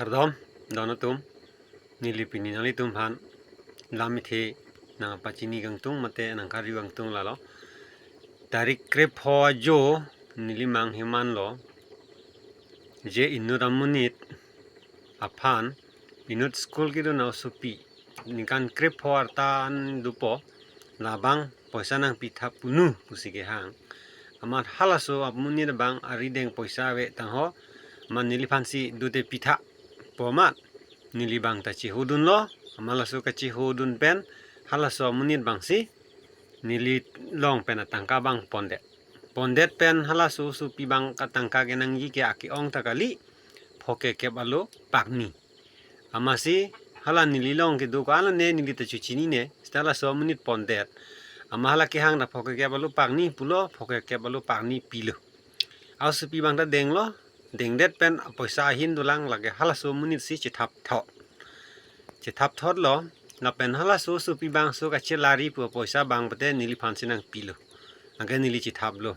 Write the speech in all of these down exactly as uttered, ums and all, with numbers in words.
Kardom, don atum, neli pini nanglitum aphan lam ithe nangpachini kangtung mate nangkarju kangtung lalo. Tarik krepho ajo neli manghemanlo je inut amonit aphan inut school kedun aosopi ningkan krepho arta an dopo, labang poisa nangpitha punu pusi kehang. Amat halaso amonit abang arideng poisa ave tangho, amat neliphansi dote pitha pu amat neli abang ta chehodunlo. Amat laso kachehodun pen halaso amonit abangsi neli long pen atangka abang pondet. Pondet pen halaso osopi abang katangka kenangji ke ake-ong ta kali, phokekep alo pakni. Amatsi hala neli long kedo ko-an lo ne neli ta chochinine, seta laso amonit pondet. Amat hala kehang ta phokekep alo pakni pulo, phokekep alo pakni pilo. Aosopi abang ta denglo, dengdet pen poisa ahin dolang, lake halaso amonitsi chethap thot. Chethap thotlo, lapen halaso osopi abangso kachelari pu poisa abang pute neliphansi nangpilo. Anke neli chethaplo.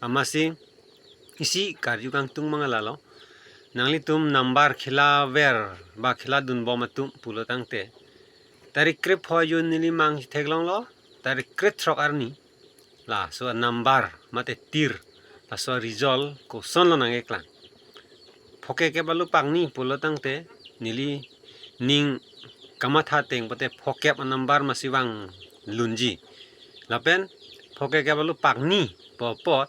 Amatsi isi karju kangtung mang lalo. Nanglitum number khela ver ba khela dunbom atum pulo tangte, tarik krepho ajo neli mang theklonglo, tarik krethrok arni laso number mate tir, laso result kosonlo nangkeklang. Phokekep alo pakni pulo tangte neli ning kamatha ateng pute phokep anumber masi vanglunji. Lapen phokekep alo pakni pu apot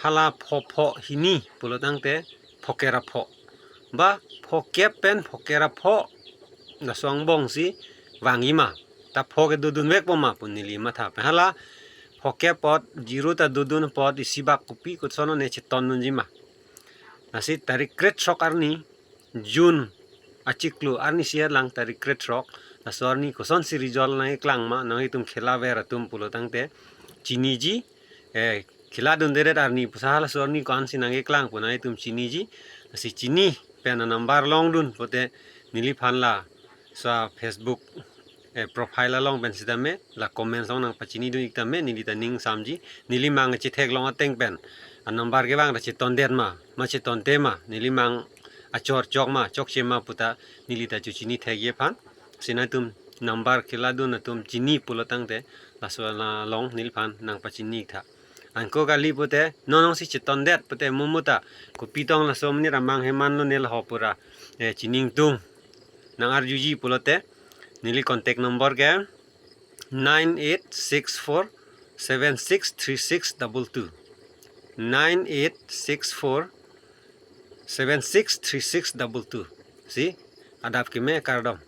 hala pho pho hini pulo tangte phokep ra pho. Ba phokep pen phokep ra pho laso angbongsi vangjima. Ta pho ke dodunvekpo ma pu neli matha pen hala phokep apot zero ta dodun apot isi bak kopi koson ne chetondunjima. Lasi tarik krethrok arni June achiklo arnisi alang tarik krethrok, laso arni kosonsi result nangkeklang ma, nanglitum khela ver atum pulo tangte chiniji, eh, khela dundedet arni pusa halaso arni ko-ansi nangkeklang pu nanglitum chiniji. Lasi chini pen anumber longdun pute neliphan laso Facebook, eh, profile along pen sitame, la comment along nangpachinidun ik tame, neli ta ning samji, neli mang chetheklong ateng pen anumber kevang ta chetondet ma, ma chetonte ma, neli mang achor chok ma, chokche ma puta neli ta chochinithekji aphan. Si nanglitum number khela dun atum chini pulo tangte laso along neliphan nangpachini ik tha. Anke kali pute non ongsi chetondet pute mo mo ta kopi tong laso amonit amanghemanlo ne laho pura, eh, chiningtung nangarjuji pulote neli contact number ke nine eight six four seven six three six double two. Nine eight six four seven six three six double two. Si, adap keme, kardom.